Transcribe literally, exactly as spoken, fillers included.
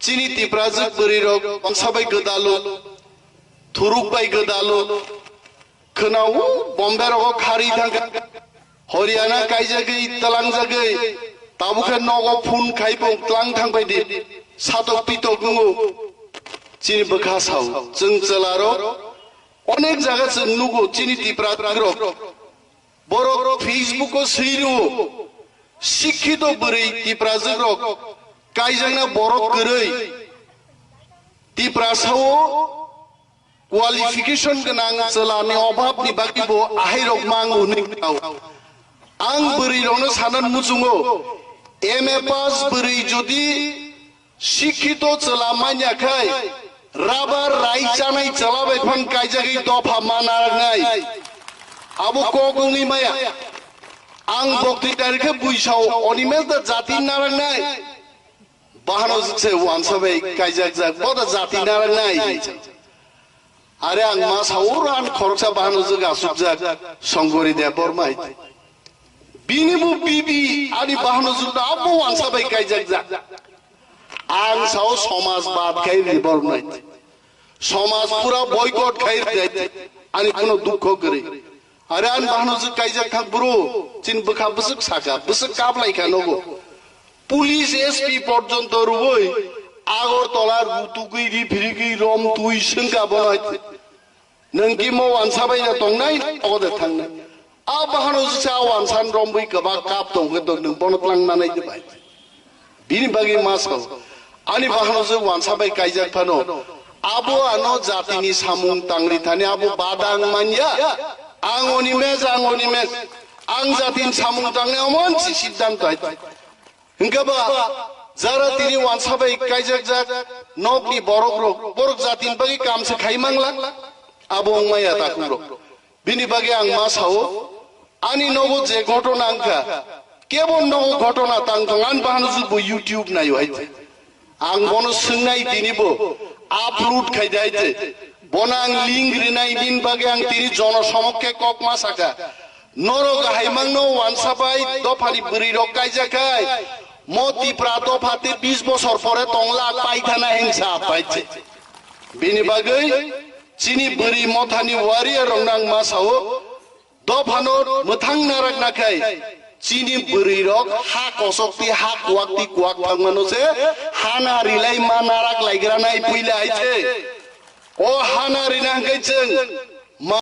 Chini Tiprajwk bwrwi rok bangsa bai gwdalo, thuruk bai gwdalo, khwnao Bombay rogo khari thangkha, Haryana kaijagwi tlangjagwi, tabukhe nogo phone khai bo tlang thangbai di, satok pitok wngo. Chini bwkha sao, chwng chwla rok onek jaga chwng nugo chini Tiprajwk rok. Borok Facebook o swi rwo, sikhito bwrwi Tiprajwk rok kaijakna borok kwrwi. Tiprasa o qualification gwnang chwla ni obhab ni bagwi bo ahai rok mang hwnwi khao. Ang bwrwi rok no sana muchungo, M A pass bwrwi jodi sikhito chwla manya khai, rabar rai chanai chwla bai phan kaijagwi dopha ma narwknai. Abo kok wngwi maya. Ang bokti dari khe bui sao, Animesh da jati narwknai. Bahano se wansa bai kaijak jak, bo da jati narwknai. Are ang ma sao ran khoroksa bahano jwk asukjak Songkori Debbarma hai. Bini bo bibi ani bahano jwk da abo wansa bai kaijak jak. Ang sao somaj bad khai Debbarma hai. Somaj pura boycott khai rijai. Ani kuno dukho kwrwi. Are ani bahano jwk kaijak thang bro. Chin bwkha bwswk saka, bwswk kaplai kha nogo. Police S P porjonto rwui Agartala rutugwi ri phirigwi rom twi swngkha bono hai. Nwng kimo wansa bai da tongnai, ogo de thangnai. A bahano jwksa wansan rombwi kwbak kap tongkhe to nwng bono tlang nanai de bai. Bini bagwi ma sao. Ani bahano jwk wansa bai kaijak phano. Abo ano jatini samung tangri thani abo badang manya. Ang Animesh, ang Animesh. Ang jatini samung tangnai omo si siddhanto hai. Hingke ba jara tini wansa bai kaijak jak nokni borok rok, borok jatini bagwi kam se khai mangla, abo wngmaya takhuk rok. Bini bagwi ang ma sao, ani nogo je ghotona wngkha, kebo nogo ghotona tang thong, ani bahano jwk bo YouTube naio hai. Ang bono swngnai tini bo upload khai dai te. Bono ang link rinai bini bagwi ang tini jono somokke kok ma saka. Norok hai mangno wansa bai dophani bwrwi rok kaijak khai. Mo Tipra dopha te bis bosor pore tongla paithana hingsa paite. Bini bagwi chini bwrwi mothani warrior rok nang ma sao. Dophano mwthang narak nakhai, chini bwrwi rok ha kosok ti ha kuwak ti kuwak thangmano se hana rilai ma narak laigra nai puila hai se. O hana rina hwnkhe chwng